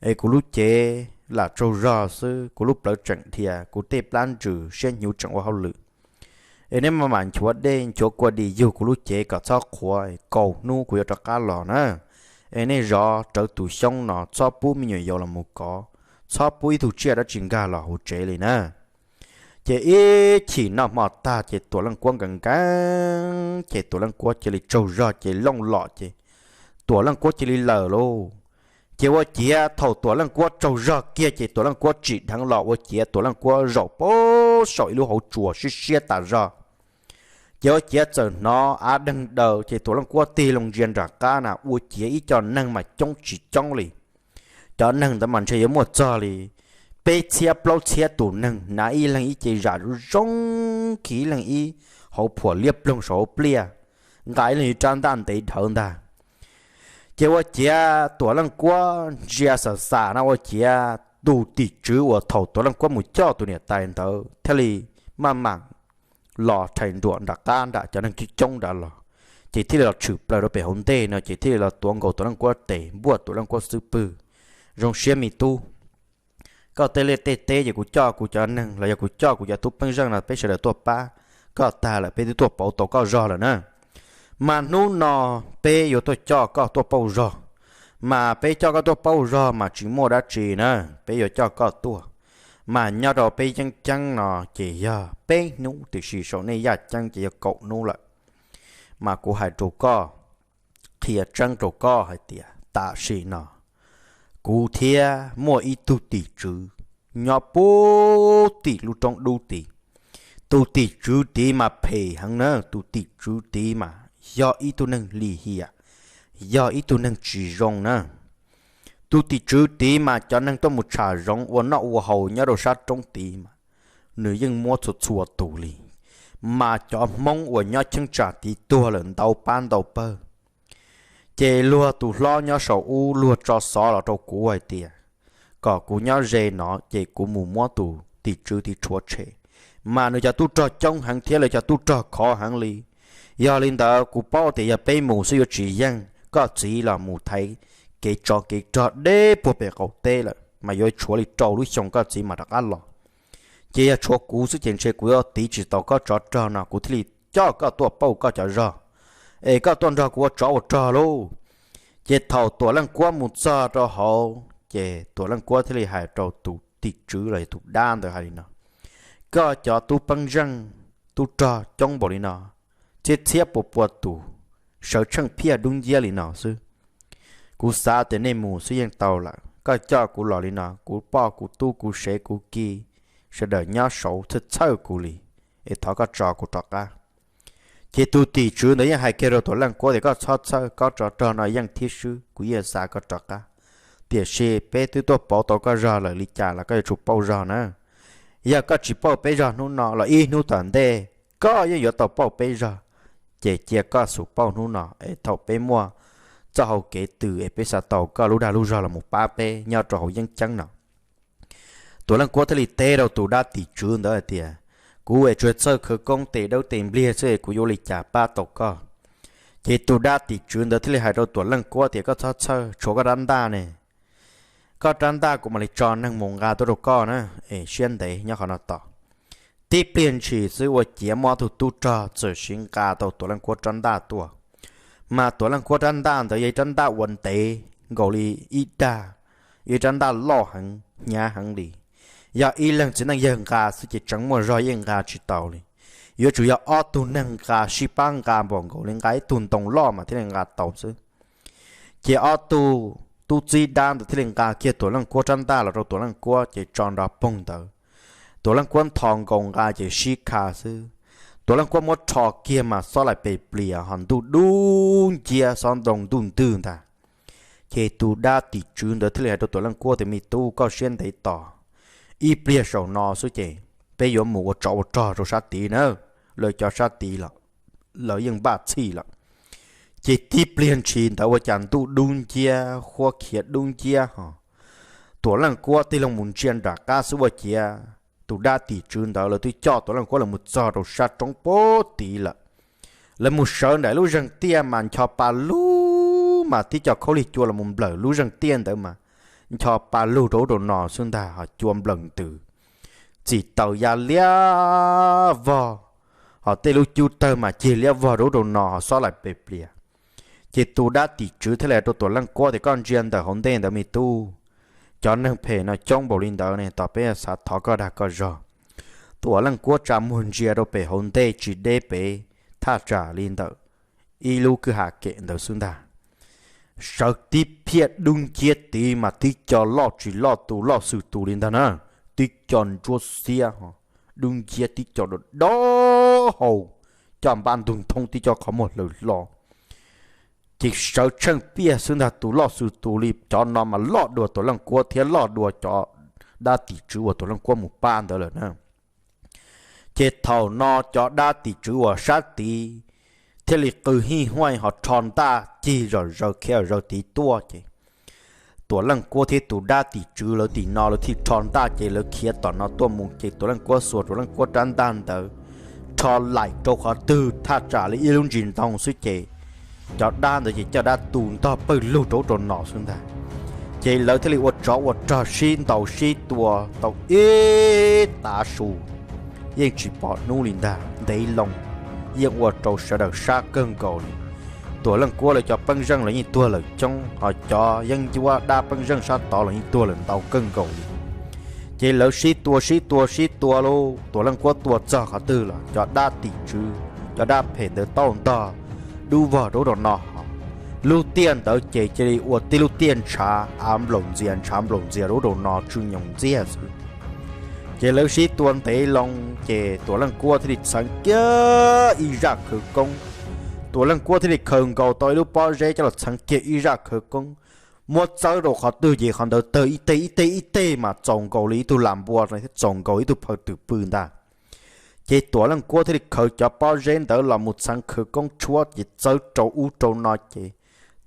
Es kuv lub cev lam tsaug zog xwb, kuv lub plawv tseem dhia, kuv tej plab ntsws siab hnyuv tseem ua hauj lwm. Es nej maj mam nchuav dej nchuav kua dis yug kuv lub cev kom txhob qhuav, kaum hnub kuv yuav rov qab los na. Es nej zov rawv tus xyoob no, txhob pub me nyuam yaus los mus kov, txhob pub ib tug tsiaj dab tsi nkag los hauv tsev li na. Ces ib chim noj hmo tag ces Tuam Leej Kuab nkees nkees, ces Tuam Leej Kuab cia li tsaug zog ces looj los ces Tuam Leej Kuab cia li lawm lauj. Ces ua ciav thaum Tuam Leej Kuab tsaug zog kiag ces Tuam Leej Kuab tsim dheev los ua ciav Tuam Leej Kuab zaum pab saum ib lub hauv tsuas siab siab tas zog. Ces ua ciav txawm hnov av deeg daws ces Tuam Leej Kuab tig loo ntsia nram qab na ua ciav ib co neeg mas coob tsis coob li. Cov neeg ntawd mas ntshe yuav muaj txog li peb txhiab plaub txhiab tus neeg, hnav ib leeg ib ce zam zoo zoo, khi ib leeg ib hauv phuam liab ploog saum hauv pliaj, nqa ib leeg ib rab ntaj ntev dhawv ntag. Ces ua ciav Tuam Leej Kuab ntsia xam xam no ua ciav tus tim tswv uas thaum Tuam Leej Kuab mus coj tus niam tais ntawd thiaj li maj mam los rhais nruam nram qab nram cov neeg coob coob nrad los, ces thiaj li los tshwm plaws rau pem hauv ntej no ces thiaj li los tuav nkaus Tuam Leej Kuab tes npuaj Tuam Leej Kuab xub pwg. Zoo siab me tub, koj tej liaj tej teb ces kuv coj kuv cov neeg los yog kuv coj kuv cov tub pej xeem no peb sawv daws tuaj pab koj tag lawm, peb twb tuaj pauv tau koj zog lawm na. Mas hnub no peb yuav tuaj coj koj tuaj pauj zog, mas peb coj koj tuaj pauj zog mas tsis muaj dab tsi na, peb yuav coj koj tuaj. Mas nyob rau peb yeeb ceeb no ces yog peb hnub, tiam sis saum nej yaj ceeb ces yog kaum hnub lawm. Mas kuv hais rau koj, qhia tseeb rau koj hais tias tam sim no kuv thiab muaj ib tug tim tswv nyob puag tim lub roob dub tid. Tus tim tswv tid mas phem heev na, tus tim tswv tid mas yog ib tug neeg lim hiam, yog ib tug neeg tsis zoo na. Tus tim tswv tid mas cov neeg tuaj mus tsham zoov ua noj ua haus nyob rau sab roob tid mas nws yeej muab txhua txhua tus li. Mas cov Hmoob uas nyob cheeb tsam tid tuag lawm ntau pab ntau pawg. Ces luag tus hlob nyob saum ub luag tso xov los rau kuv hais tias kom kuv nyob ze no ces kuv mus muab tus tim tswv tim tshuav tshem, mas nws cov tub rog coob heev thiab lawv cov tub rog khov heev li. Yog li ntawd kuv paub tias yog peb mus xwb yuav tsis yeej, koj txiv los mus thaiv kev tsov kev rog deb puag pem qaum teb lawm mas yuav tshuav li rau lub xyoo koj txiv mam rov qab los. Ces yog tshuav kuv xwb ces ntshe kuv yuav tiv tsis tau koj tsov rog no, kuv thiaj li coj koj tuaj pauj koj cov zog, es koj tuaj nrog kuv ua tsov ua rog lauj. Ces thaum Tuam Leej Kuab mus txog rau hauv ces Tuam Leej Kuab thiaj li hais rau tus tim tswv los yog tus dab ntawd hais li no: Koj cov tub peeb zeej, tub rog coob npaum li no, txhiab txhiab pua pua tus, sawv tsheej phiaj dub nciab li no xwb. Kuv xav tias nej mus xwb yeej tau lawm, koj coj kuv los li no, kuv poj kuv tub kuv sev kuv ki sawv daws nyob saud txhawj txhawj kuv li, es thov koj tso kuv rov qab. Ces tus tim tswv ntawd yeej hais kiag rau Tuam Leej Kuab tias koj txhob txhawj, koj tsov rog no yeej thiab swb, kuv yeej xav koj rov qab. Tiam sis peb twb tuaj pauv tau koj zog lawm, li cas los koj yuav tsum pauj zog na. Yog koj tsis pauj peb zog hnub no los ib hnub tom ntej koj yeej yuav tau pauj peb zog. Ces cia koj xub pauj hnub no es thaum peb muaj txoj hau kev twg es peb xav tau koj lub dag lub zog los mus pab peb nyob rau hauv yeeb ceeb no. Tuam Leej Kuab thiaj li teb rau tus dab tim tswv ntawd hais tias, kuv es tsuas txawj khawv koob tes dawb tes npliag xwb es kuv yuav ua li cas pab tau koj? Ces tus dab tim tswv ntawd thiaj li hais rau Tuam Leej Kuab tias koj txhob txhawj, tshuav koj rab ntaj ne, koj rab ntaj kuv mam li tso neeg mus nqa tuaj rau koj na, es siab ntev nyob qhov no tos. Tib pliag ntshis xwb ua ciav muaj ob tug tub rog txawm siv nqa tau Tuam Leej Kuab rab ntaj tuaj. Mas Tuam Leej Kuab rab ntaj ntawd yog ib rab ntaj uas ntev nkaus li ib dag, yog ib rab ntaj loj heev hnyav heev li. Yog ib leeg txiv neej yawg nqa xwb ces tseev muaj zog yeej nqa tsis tau li. Yuav tsum yog ob tug neeg nqa sib pab nqa npaum nkaus li nqa ib tug ntoo loj mas thiaj li nqa tau xwb. Ces ob tug tub txib dab ntawd thiaj li nqa kiag Tuam Leej Kuab rab ntaj los rau Tuam Leej Kuab ces tso nrov poog ntawd. Tuam Leej Kuab nthos nkaus nqa ces sib kha xwb. Tuam Leej Kuab muab rho kiag mas xob laim pes plias ho ntuj dub nciab xob ntoo ntuj ntwg ntag. Ces tus dab tim tswv ntawd thiaj li hais rau Tuam Leej Kuab tias me tub, koj siab ntev tos, ib pliag saum no xwb ces peb yuav mus ua tsov ua rog rau sab tid na. Lawv cov sab tid los lawv yeej npaj txhij lawm. Ces tib pliag ntshis ntawd ua cas ntuj dub nciab huab khiav dub nciab ho Tuam Leej Kuab tig loo mus ntsia nram qab xwb ua ciav tus dab tim tswv ntawd lawv twb coj Tuam Leej Kuab lawv mus txog rau sab roob puag tid lawm. Lawv mus sawv nraim lub zeeg tiaj mas ncho pa lug mas tib co khaub lig cua los mus nplawm lub zeeg tiaj ntawd mas ncho pa lug rau ub rau no xwb ntag ho cua nplawm ntws, txim taws ya liab vog, ho tej lub cub tawg mas cig liab vog rau ub rau no ho xob laim pes plias. Ces tus dab tim tswv thiaj li hais rau Tuam Leej Kuab tias koj ntsia ntawm hauv ntej ntawd me tub, cov neeg phem no coob npaum li ntawd ne, tos peb xav thov koj dag koj zog. Tuam Leej Kuab tsa muag ntsia rau pem hauv ntej tsis deb pem, thaj tsam li ntawm ib lub kwj ha kem ntawd xwb ntag. Sawv tib phiaj dub nciab tid mas tib co loj tsis loj tus loj xwm tus li ntag na, tib co ntsuab xiab ho dub nciab tib co do do hau, coj npab ntug nthoob tib co qhov muag hlaws hlo. Ces sawv tsheej piaj xwb ntag, tus loj xwm tus li cov no mas loj dua Tuam Leej Kuab thiab loj dua cov dab tim tswv uas Tuam Leej Kuab mus pab ntawd lawm na. Ces thaum no cov dab tim tswv uas sab tid thiaj li qw hij huaj ho rho ntaj cig zom zaws khiav zom zaws tid tuaj ces Tuam Leej Kuab thiab tus dab tim tswv lawv tim no lawv thiaj rho ntaj ces lawv khiav tom no tuaj mus ces Tuam Leej Kuab xuas Tuam Leej Kuab rab ntaj ntawd rho laim rau qhov twg thaj tsam li ib lub ntsis ntoo xwb ces cov dab ntawd ces caj dab tu ntog pawg lug rau ub rau no xwb ntag. Ces lawv thiaj li ua tsov ua rog sib ntaus sib tua tau ib tav su, yeej tsis pom hnub li ntag, ntev loo, yeej ua rau sawv daws sab kawg nkaus li. Tuam Leej Kuab lawv cov peeb zeej los yeej tuag lawm coob, ho cov yeeb ncuab dab peeb zeej sab tod los yeej tuag lawm ntau kawg nkaus li. Ces lawv sib tua sib tua sib tua lauj, Tuam Leej Kuab tua txog qhov twg los cov dab tim tswv, cov dab phem ntawd tau ntog dub vog rau ub rau no. Lub tiaj ntawd ces cia li ua tib lub tiaj ntshav av nplaum ntxias ntshav nplaum ntxias rau ub rau no tsw nyoos ntxiag xwb. Ces lawv sib tua ntev loo ces Tuam Leej Kuab thiaj li txheev kiag ib zaj khawv koob. Tuam Leej Kuab thiaj li khaws nkaus tau ib lub pob zeb coj los txheev kiag ib zaj khawv koob, muab txawb rau qhov twg ces qhov ntawd tawg ib teg ib teg ib teg mas txaus nkaus li ib tug lam npua thiab txaus nkaus ib tug phaw twm pw ntag. Ces Tuam Leej Kuab thiaj li khaws cov pob zeb ntawd los mus txheev khawv koob tshuab ces txawb rau ub rau no ces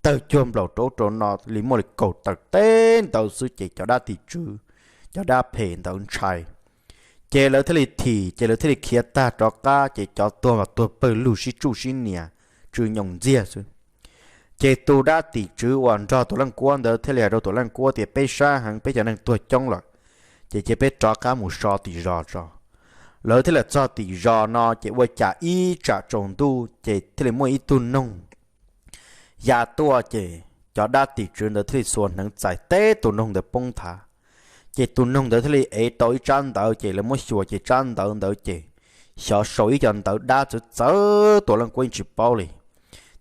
tawg cuag nplaum rau ub rau no li muaj li kaum tawm teb ntawd xwb ces cov dab tim tswv, cov dab phem ntawd ntshai. Ces lawv thiaj li thim, ces lawv thiaj li khiav tag rov qab, ces cov tuag mas tuag pawg lug sib tsuj sib nias, tsw nyoos ntxiag xwb. Ces tus dab tim tswv uas nrog Tuam Leej Kuab ntawd thiaj li hais rau Tuam Leej Kuab tias, Peb sab heev, peb cov neeg tuag coob lawm, ces cia peb rov qab mus so tim zos tso. Lawv thiaj li txog tim zos no, ces ua cas ib tsam tsaus ntuj ces thiaj li muaj ib tug noog ya tuaj, ces cov dab tim tswv ntawd thiaj li xuas hneev txais teb tus noog ntawd poob nthav. Ces tus noog ntawd thiaj li ev tau ib tsab ntawv, ces lawv muab xyuas, ces tsab ntawv ntawd ces xyov sau ib co ntawv dab txawv txawv Tuam Leej Kuab yeej tsis paub li.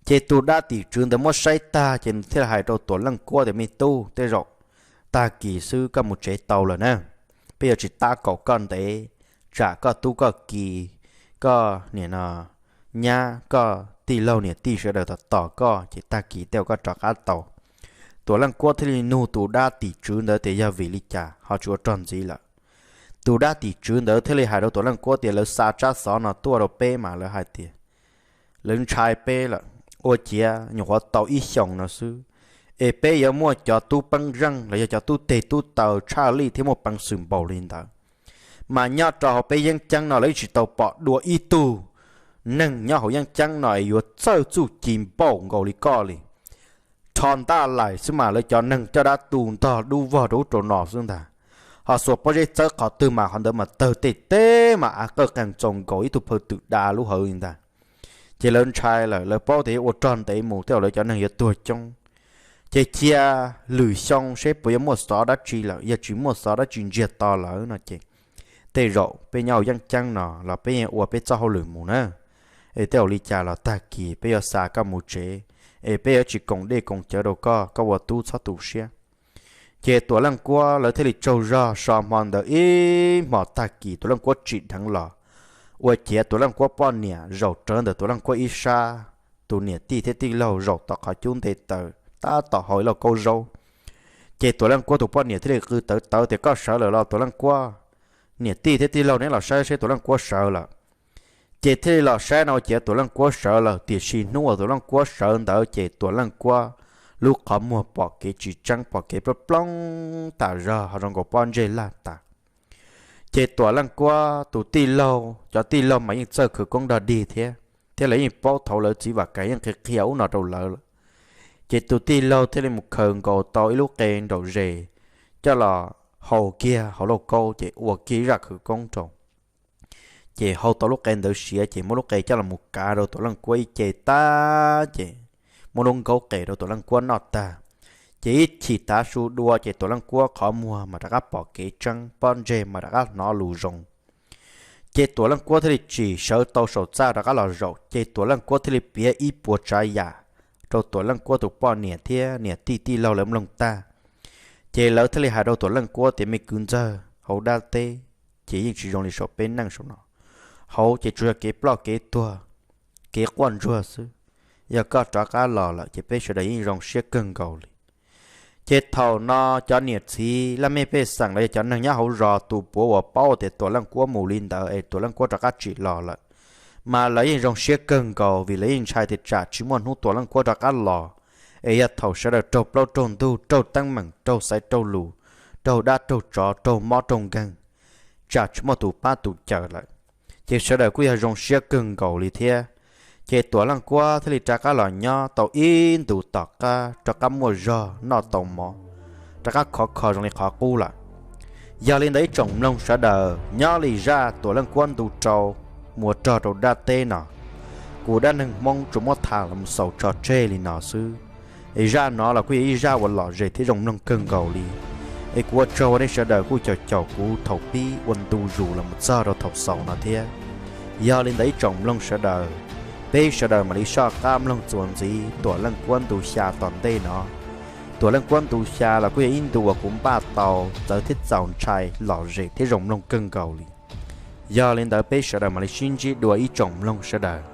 Ces tus dab tim tswv ntawd muab saib tag, ces nws thiaj li hais rau Tuam Leej Kuab tias, Me tub, tej zaum tag kis xwb koj mus tsev tau lawm na. Peb yuav tsis tab kaum koj ntev, tsam koj tub koj ki, koj niam no nyab, koj tij laug niam tij sawv daws tos tos koj, ces tag kis tej zaum koj rov qab tau. Tuam Leej Kuab thiaj li nug tus dab tim tswv ntawd tias yog vim li cas ho tsis ua rog ntxiv lawm. Tus dab tim tswv ntawd thiaj li hais rau Tuam Leej Kuab tias, Lawv xa tsab xov no tuaj rau peb mas lawv hais tias lawv ntshai peb lawm, ua ciav nyuam qhuav tau ib xyoos no xwb, es peb yuav muaj cov tub peeb zeej los yog cov tub teg tub taw tshaj lij thiab muaj peev xwm npaum li ntawd. Mas nyob rau hauv peb yeeb ceeb no lawv yeej tsis tau pom dua ib tug neeg nyob hauv yeeb ceeb no es yuav txawj txuj ci npaum nkaus li koj li. Rho ntaj lais xwb mas lawv cov neeg coj dab tu ntog dub vog rau ub rau no xwb ntag. Ho xuas pob zeb txawb qhov twg mas qhov ntawd mas tawg tej teb mas av qawj qeeg txaus nkaus ib tug phaw twm da lub hawv li ntag. Ces lawv ntshai lawm, lawv paub tias yuav ua rog ntev mus tej zaum lawv cov neeg yuav tuag coob. Ces cia lwm xyoo seb puas yuav muaj xov dab tsi lawm, yog tsis muaj xov dab tsi ntsiag to lawm no ces tej zaum peb nyob hauv yeeb ceeb no los peb yeej ua peb txoj hauj lwm mus na. Es tej zaum li cas los tag kis peb yuav xa koj mus tsev, es peb yuav tsis koom dej koom cawv rau koj, koj ua tub txhob tu siab. Ces Tuam Leej Kuab lawv thiaj li tsaug zog so hmo ntawd ib hmos tag kis Tuam Leej Kuab tsim dheev los, ua ciav Tuam Leej Kuab poj niam zaum rawv ntawm Tuam Leej Kuab ib sab, tus niam tij thiab tij laug zaum tom qhov cub nte taws tab tom hau ib lauj kaub zaub. Ces Tuam Leej Kuab tus poj niam thiaj li qw tawv tawv tias, Koj sawv lawm los Tuam Leej Kuab? Niam tij thiab tij laug neb los saib seb Tuam Leej Kuab sawv lawm. Ces thiaj li los saib no ua ciav Tuam Leej Kuab sawv lawm, tiam sis hnub uas Tuam Leej Kuab sawv ntawd ces Tuam Leej Kuab lub qhov muag pom kev tsis tseeb, pom kev plooj plooj tas zog ho zoo nkaus pob ntseg laj tas. Ces Tuam Leej Kuab tus tij laug, cov tij laug mas yeej txawj khawv koob dog dig thiab, thiab lawv yeej paub thaum lawv txiv Vam Kais yeej qhia qhia ub no rau lawv lawm. Ces tus tij laug thiaj li mus khaws nkaus tau ib lub qe nraum zes coj los hau kiag hauv lauj kaub ces ua kiag ib zaj khawv koob rau. Ces hau tau lub qe ntawd siav ces muab lub qe coj los mus kav rau Tuam Leej Kuab ib ce tag ces muab lub nkaub qes rau Tuam Leej Kuab noj tag. Ces ib chim tav su dua ces Tuam Leej Kuab qhov muag mas rov qab pom kev tseeb, pob ntseg mas rov qab hnov lus zoo. Ces Tuam Leej Kuab thiaj li tsim sawv tau saum txaj rov qab los zaum, ces Tuam Leej Kuab thiaj li piav ib puas tsav yam rau Tuam Leej Kuab tus poj niam thiab niam tij tij laug lawv mloog tag. Ces lawv thiaj li hais rau Tuam Leej Kuab tias, Me kwv ntxawg, hauv dab teb ces yeej tsis zoo li saum peb neej saum no. Hauv ces tsuas yog kev ploj kev tuag, kev quaj ntsuag xwb. Yog koj rov qab los lawm ces peb sawv daws yeej zoo siab kawg nkaus li. Ces thaum no cov niam txiv laj mej pej xeem los yog cov neeg nyob hauv zos tus puav uas paub tias Tuam Leej Kuab mus li ntawd es Tuam Leej Kuab rov qab tsim los lawm, mas lawv yeej zoo siab kawg nkaus vim lawv yeej ntshai tias tsam tsis muaj hnub Tuam Leej Kuab rov qab los, es yog thaum sawv daws raug plaub raug ntug, raug teeb meem, raug xaiv raug lus, raug dab raug tsov, raug mob raug nkeeg, tsam tsis muaj tus pab tus cawm lawm, ces sawv daws kuj yog zoo siab kawg nkaus li thiab. Ces Tuam Leej Kuab thiaj li rov qab los nyob tau ib ntus tom qab rov qab muaj zog noj tau mov, rov qab khov kho zoo li qhov qub lawm. Yog li ntawd ib tsoom mloog sawv daws, nyob li zaj Tuam Leej Kuab ntu rau mus ua rog rau dab teb no, kuv Dab Neeg Hmoob tsuas muab tham los mus xaus tso tseg li no xwb. Es zaj no los kuj yog ib zaj uas lom zem thiab zoo mloog kawg nkaus li. Es kuv ua tsaug uas nej sawv daws kuj caum caum kuv thaum pib ua ntu zus los mus txog rau thaum xaus no thiab. Yog li ntawd ib tsoom mloog sawv daws, peb sawv daws mam li soj qab mloog txuas ntxiv Tuam Leej Kuab ntu xya tom ntej no. Tuam Leej Kuab ntu xya los kuj yog ib ntu uas kuv npaj tau txawv thiab txaus ntshai lom zem thiab zoo mloog kawg nkaus li. Yog li ntawd peb sawv daws mam li sib ntsib dua ib tsoom mloog sawv daws.